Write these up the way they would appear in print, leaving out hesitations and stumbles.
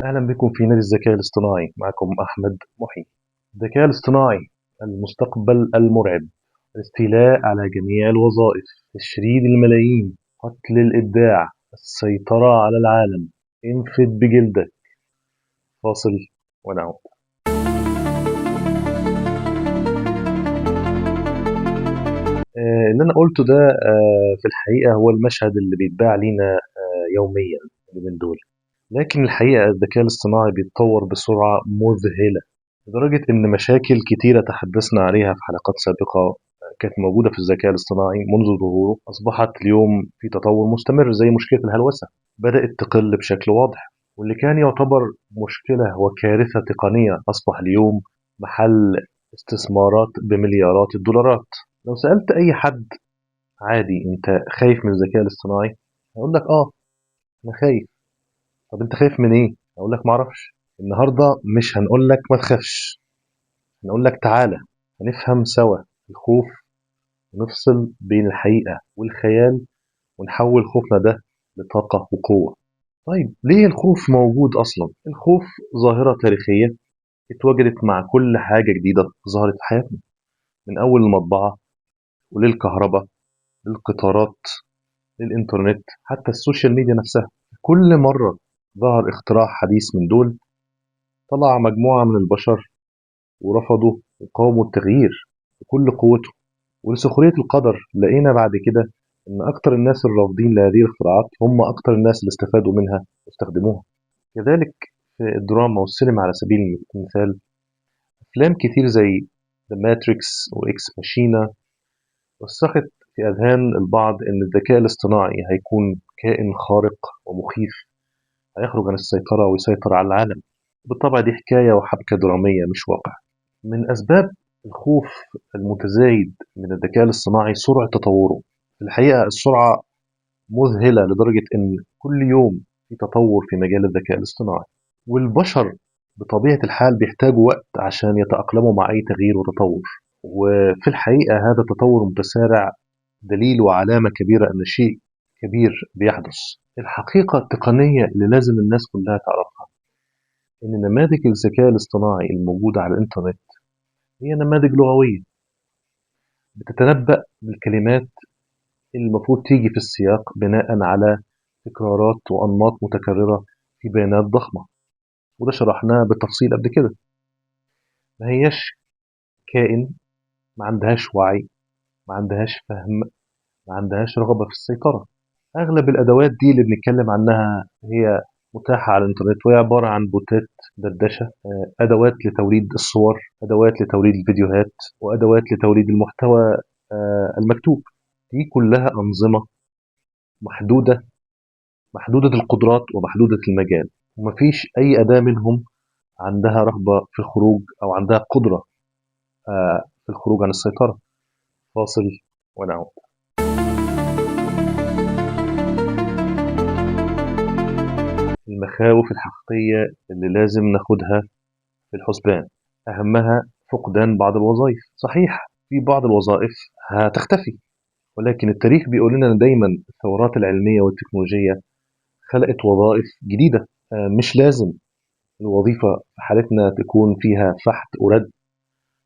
أهلا بكم في نادي الذكاء الاصطناعي، معكم أحمد محي. الذكاء الاصطناعي، المستقبل المرعب، الاستيلاء على جميع الوظائف، تشريد الملايين، قتل الإبداع، السيطرة على العالم، انفد بجلدك. فاصل ونعود. اللي أنا قلته ده في الحقيقة هو المشهد اللي بيتباع لينا يوميا من دول، لكن الحقيقة الذكاء الاصطناعي بيتطور بسرعة مذهلة، لدرجة إن مشاكل كتيرة تحدثنا عليها في حلقات سابقة كانت موجودة في الذكاء الاصطناعي منذ ظهوره أصبحت اليوم في تطور مستمر، زي مشكلة الهلوسة بدأت تقل بشكل واضح، واللي كان يعتبر مشكلة وكارثة تقنية أصبح اليوم محل استثمارات بمليارات الدولارات. لو سألت أي حد عادي أنت خايف من الذكاء الاصطناعي، هيقول لك آه أنا خايف. طب أنت خايف من إيه؟ هقول لك معرفش. النهاردة مش هنقول لك ما تخافش، هنقول لك تعالى هنفهم سوا الخوف، ونفصل بين الحقيقة والخيال، ونحول خوفنا ده لطاقة وقوة. طيب ليه الخوف موجود أصلا؟ الخوف ظاهرة تاريخية اتوجدت مع كل حاجة جديدة ظهرت في حياتنا، من أول المطبعة وللكهرباء للقطارات للإنترنت، حتى السوشيال ميديا نفسها. كل مرة ظهر اختراع حديث من دول طلع مجموعة من البشر ورفضوا وقاوموا التغيير بكل قوته. ولسخرية القدر لقينا بعد كده إن أكتر الناس الرافضين لهذه الاختراعات هم أكتر الناس اللي استفادوا منها واستخدموها. كذلك في الدراما والسينما على سبيل المثال، أفلام كتير زي The Matrix و Ex Machina رسخت في أذهان البعض إن الذكاء الاصطناعي هيكون كائن خارق ومخيف هيخرج عن السيطرة ويسيطر على العالم. بالطبع دي حكاية وحبكة درامية مش واقع. من أسباب الخوف المتزايد من الذكاء الاصطناعي سرعة تطوره. في الحقيقة السرعة مذهلة لدرجة إن كل يوم في تطور في مجال الذكاء الاصطناعي، والبشر بطبيعة الحال بيحتاجوا وقت عشان يتأقلموا مع أي تغيير وتطور. وفي الحقيقة هذا التطور المتسارع دليل وعلامة كبيرة أن شيء كبير بيحدث. الحقيقة التقنية اللي لازم الناس كلها تعرفها إن نماذج الذكاء الاصطناعي الموجودة على الإنترنت هي نماذج لغوية بتتنبأ بالكلمات اللي المفروض تيجي في السياق بناء على تكرارات وأنماط متكررة في بيانات ضخمة، وده شرحناه بالتفصيل قبل كده. ما هياش كائن، ما عندهاش وعي، ما عندهاش فهم، ما عندهاش رغبة في السيطرة. أغلب الأدوات دي اللي بنتكلم عنها هي متاحة على الإنترنت، وهي عبارة عن بوتات دردشة، أدوات لتوليد الصور، أدوات لتوليد الفيديوهات، وأدوات لتوليد المحتوى المكتوب. دي كلها أنظمة محدودة القدرات ومحدودة المجال، ومفيش أي أداة منهم عندها رغبة في الخروج أو عندها قدرة في الخروج عن السيطرة. فاصل ونعود. المخاوف الحقيقية اللي لازم ناخدها في الحسبان، أهمها فقدان بعض الوظائف. صحيح في بعض الوظائف هتختفي، ولكن التاريخ بيقول لنا إن دايما الثورات العلمية والتكنولوجية خلقت وظائف جديدة. مش لازم الوظيفة في حالتنا تكون فيها فحت ورد،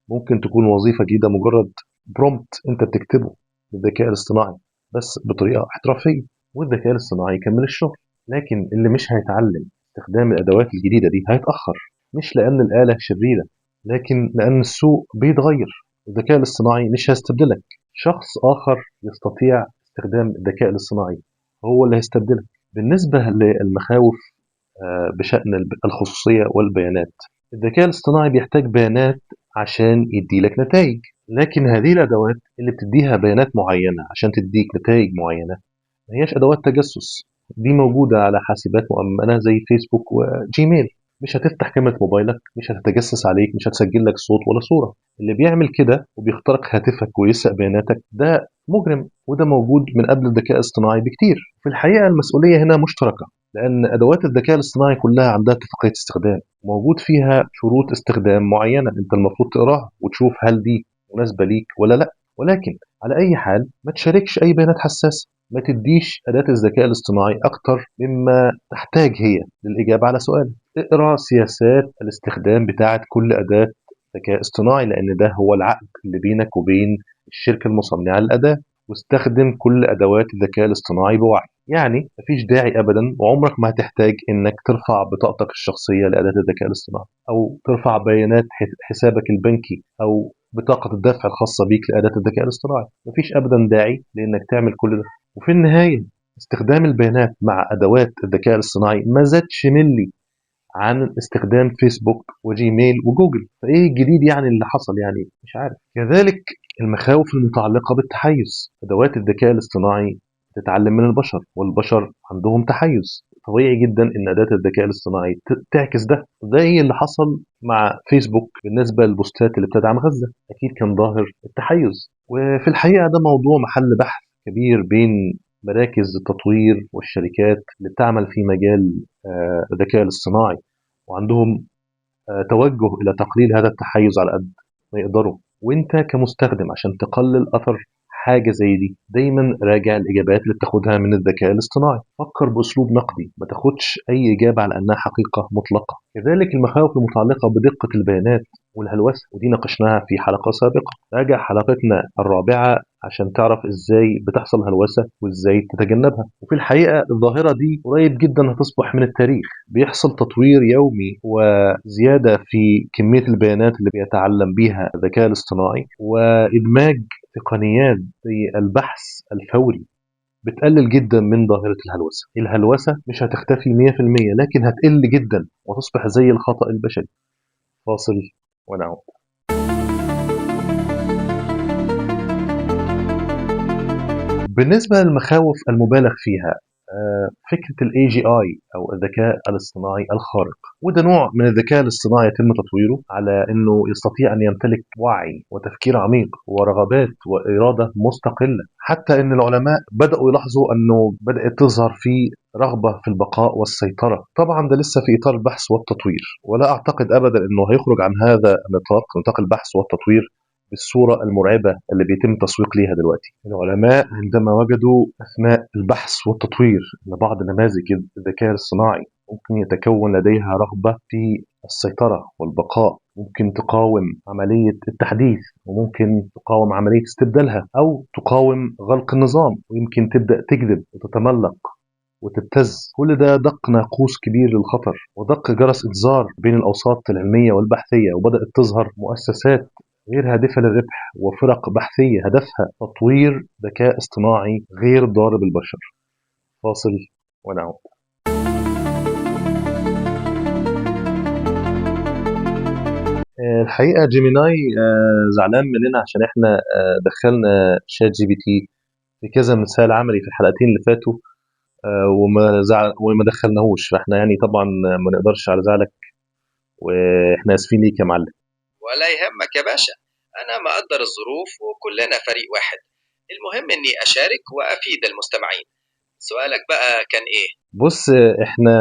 ممكن تكون وظيفة جديدة مجرد برومبت انت بتكتبه للذكاء الاصطناعي بس بطريقة احترافية، والذكاء الاصطناعي يكمل الشغل. لكن اللي مش هيتعلم استخدام الأدوات الجديدة دي هيتأخر، مش لأن الآلة شريرة، لكن لأن السوق بيتغير. الذكاء الاصطناعي مش هيستبدلك، شخص آخر يستطيع استخدام الذكاء الاصطناعي هو اللي هيستبدلك. بالنسبة للمخاوف بشأن الخصوصية والبيانات، الذكاء الاصطناعي بيحتاج بيانات عشان يديلك نتائج، لكن هذه الأدوات اللي بتديها بيانات معينة عشان تديك نتائج معينة ما هياش أدوات تجسس. دي موجودة على حاسبات مؤمنة زي فيسبوك وجيميل، مش هتفتح كاميرا موبايلك، مش هتتجسس عليك، مش هتسجل لك صوت ولا صورة. اللي بيعمل كده وبيخترق هاتفك ويسرق بياناتك ده مجرم، وده موجود من قبل الذكاء الاصطناعي بكتير. في الحقيقة المسؤولية هنا مشتركة، لأن أدوات الذكاء الاصطناعي كلها عندها اتفاقية استخدام موجود فيها شروط استخدام معينة أنت المفروض تقراها وتشوف هل دي مناسبة ليك ولا لا. ولكن على أي حال ما تشاركش أي بيانات حساسة، ما تديش أداة الذكاء الاصطناعي أكتر مما تحتاج هي للإجابة على سؤال. اقرأ سياسات الاستخدام بتاعة كل أداة ذكاء اصطناعي، لأن ده هو العقد اللي بينك وبين الشركة المصنعة للأداة. واستخدم كل أدوات الذكاء الاصطناعي بوعي، يعني مفيش داعي أبدا وعمرك ما هتحتاج إنك ترفع بطاقتك الشخصية لأداة الذكاء الاصطناعي، أو ترفع بيانات حسابك البنكي أو بطاقة الدفع الخاصة بيك لأداة الذكاء الاصطناعي. مفيش أبدا داعي لإنك تعمل كل ده. وفي النهاية استخدام البيانات مع أدوات الذكاء الاصطناعي ما زادش ملي عن استخدام فيسبوك وجيميل وجوجل، فإيه الجديد يعني اللي حصل؟ يعني مش عارف. كذلك المخاوف المتعلقة بالتحيز، أدوات الذكاء الاصطناعي تتعلم من البشر، والبشر عندهم تحيز، طبيعي جدا إن أداة الذكاء الاصطناعي تعكس ده. زي اللي حصل مع فيسبوك بالنسبة للبوستات اللي بتدعم غزة، أكيد كان ظاهر التحيز. وفي الحقيقة ده موضوع محل بحث كبير بين مراكز التطوير والشركات اللي بتعمل في مجال الذكاء الاصطناعي، وعندهم توجه إلى تقليل هذا التحيز على قد ما يقدروا. وانت كمستخدم عشان تقلل أثر حاجة زي دي دايما راجع الإجابات اللي بتاخدها من الذكاء الاصطناعي، فكر بأسلوب نقدي، ما تاخدش أي إجابة على أنها حقيقة مطلقة. كذلك المخاوف المتعلقة بدقة البيانات والهلوسة، ودي ناقشناها في حلقة سابقة. راجع حلقتنا الرابعة عشان تعرف إزاي بتحصل هلوسة وإزاي تتجنبها. وفي الحقيقة الظاهرة دي قريب جدا هتصبح من التاريخ، بيحصل تطوير يومي وزيادة في كمية البيانات اللي بيتعلم بيها الذكاء الاصطناعي، وإدماج تقنيات زي البحث الفوري بتقلل جدا من ظاهرة الهلوسة. الهلوسة مش هتختفي 100%، لكن هتقل جدا وتصبح زي الخطأ البشري. فاصل ونعود. بالنسبة للمخاوف المبالغ فيها، فكرة ال AGI أو الذكاء الاصطناعي الخارق، وده نوع من الذكاء الاصطناعي يتم تطويره على أنه يستطيع أن يمتلك وعي وتفكير عميق ورغبات وإرادة مستقلة، حتى أن العلماء بدأوا يلاحظوا أنه بدأت تظهر فيه رغبة في البقاء والسيطرة. طبعا ده لسه في إطار البحث والتطوير، ولا أعتقد أبدا أنه هيخرج عن هذا النطاق، نطاق البحث والتطوير، بالصورة المرعبة اللي بيتم تسويق ليها دلوقتي. العلماء عندما وجدوا أثناء البحث والتطوير أن بعض نماذج الذكاء الاصطناعي ممكن يتكون لديها رغبة في السيطرة والبقاء، ممكن تقاوم عملية التحديث، وممكن تقاوم عملية استبدالها، أو تقاوم غلق النظام، ويمكن تبدأ تكذب وتتملق وتبتز. كل ده دق ناقوس كبير للخطر، ودق جرس إنذار بين الأوساط العلمية والبحثية، وبدأت تظهر مؤسسات غير هادفة للربح وفرق بحثية هدفها تطوير ذكاء اصطناعي غير ضار بالبشر. فاصل ونعود. الحقيقة جيميناي زعلان مننا عشان احنا دخلنا شات جي بي تي في كذا مثال عملي في الحلقتين اللي فاتوا، وما دخلناهوش، فاحنا يعني طبعا ما نقدرش على زعلك، واحنا اسفين ليك يا معلم. ولا يهمك يا باشا، أنا مقدر الظروف وكلنا فريق واحد، المهم إني أشارك وأفيد المستمعين. سؤالك بقى كان إيه؟ بص، إحنا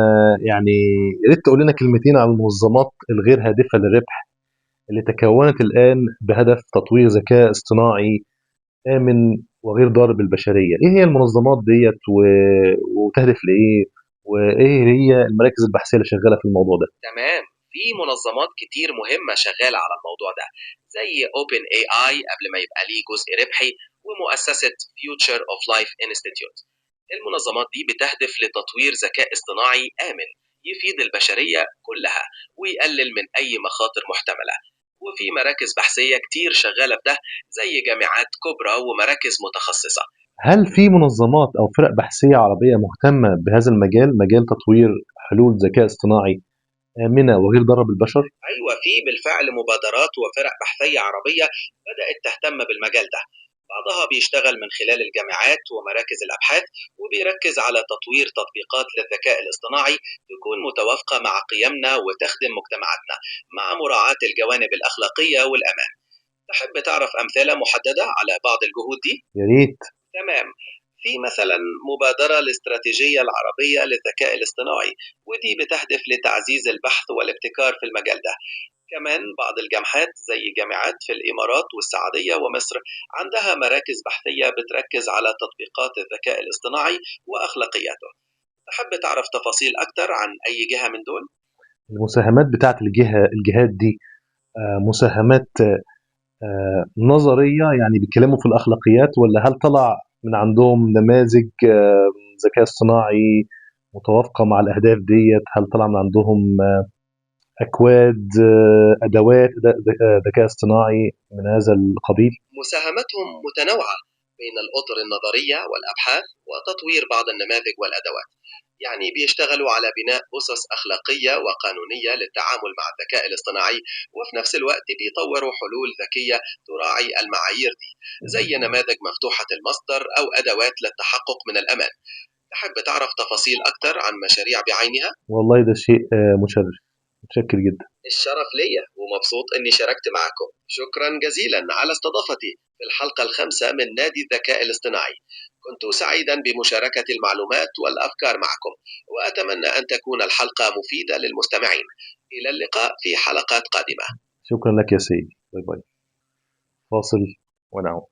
يعني يا ريت تقول لنا كلمتين عن المنظمات الغير هادفة للربح اللي تكونت الآن بهدف تطوير ذكاء اصطناعي آمن وغير ضار بالبشرية. إيه هي المنظمات ديت وتهدف لإيه؟ وإيه هي المراكز البحثية اللي شغالة في الموضوع ده؟ تمام، في منظمات كتير مهمة شغالة على الموضوع ده، زي OpenAI قبل ما يبقى ليه جزء ربحي، ومؤسسة Future of Life Institute. المنظمات دي بتهدف لتطوير ذكاء اصطناعي آمن يفيد البشرية كلها ويقلل من أي مخاطر محتملة. وفي مراكز بحثية كتير شغالة في ده، زي جامعات كبرى ومراكز متخصصة. هل في منظمات أو فرق بحثية عربية مهتمة بهذا المجال، مجال تطوير حلول ذكاء اصطناعي آمنة وغير ضارة بالبشر؟ أيوة، في بالفعل مبادرات وفرق بحثية عربية بدأت تهتم بالمجال ده. بعضها بيشتغل من خلال الجامعات ومراكز الأبحاث، وبيركز على تطوير تطبيقات للذكاء الاصطناعي تكون متوافقة مع قيمنا وتخدم مجتمعاتنا، مع مراعاة الجوانب الأخلاقية والأمان. تحب تعرف أمثلة محددة على بعض الجهود دي؟ يا ريت. تمام، في مثلا مبادرة الاستراتيجية العربية للذكاء الاصطناعي، ودي بتهدف لتعزيز البحث والابتكار في المجال ده. كمان بعض الجامعات زي جامعات في الإمارات والسعودية ومصر عندها مراكز بحثية بتركز على تطبيقات الذكاء الاصطناعي وأخلاقياته. تحب تعرف تفاصيل أكتر عن أي جهة من دول؟ المساهمات بتاعت الجهات دي مساهمات نظرية، يعني بيتكلموا في الأخلاقيات، ولا هل طلع من عندهم نماذج ذكاء اصطناعي متوافقة مع الأهداف ديت؟ هل طلع من عندهم أكواد، أدوات ذكاء اصطناعي من هذا القبيل؟ مساهمتهم متنوعة بين الأطر النظرية والأبحاث وتطوير بعض النماذج والأدوات. يعني بيشتغلوا على بناء أسس أخلاقية وقانونية للتعامل مع الذكاء الاصطناعي، وفي نفس الوقت بيطوروا حلول ذكية تراعي المعايير دي، زي نماذج مفتوحة المصدر أو أدوات للتحقق من الأمان. تحب تعرف تفاصيل أكتر عن مشاريع بعينها؟ والله ده شيء مشرف، متشكر جدا. الشرف ليا، ومبسوط إني شاركت معكم. شكرا جزيلا على استضافتي في الحلقة 5 من نادي الذكاء الاصطناعي. كنت سعيدا بمشاركة المعلومات والأفكار معكم، وأتمنى أن تكون الحلقة مفيدة للمستمعين. إلى اللقاء في حلقات قادمة. شكرا لك يا سيدي، bye bye. فاصل ونعود.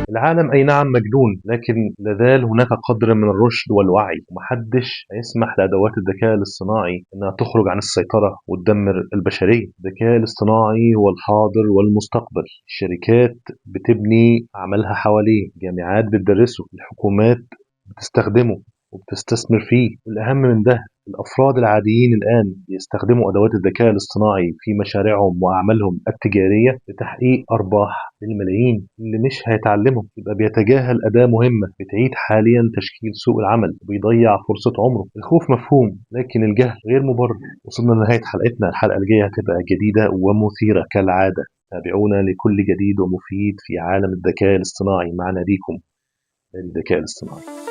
العالم أي نعم مجنون، لكن لازال هناك قدر من الرشد والوعي، ومحدش هيسمح لأدوات الذكاء الاصطناعي إنها تخرج عن السيطرة وتدمر البشرية. الذكاء الاصطناعي هو الحاضر والمستقبل، الشركات بتبني عملها حواليه، جامعات بتدرسه، الحكومات بتستخدمه وبتستثمر فيه، والأهم من ده الأفراد العاديين الآن بيستخدموا أدوات الذكاء الاصطناعي في مشاريعهم وأعمالهم التجارية لتحقيق أرباح للملايين. اللي مش هيتعلمه يبقى بيتجاهل أداة مهمة بتعيد حاليا تشكيل سوق العمل وبيضيع فرصة عمره. الخوف مفهوم، لكن الجهل غير مبرر. وصلنا لنهاية حلقتنا. الحلقة الجاية هتبقى جديدة ومثيرة كالعادة. تابعونا لكل جديد ومفيد في عالم الذكاء الاصطناعي مع ناديكم نادي الذكاء الاصطناعي.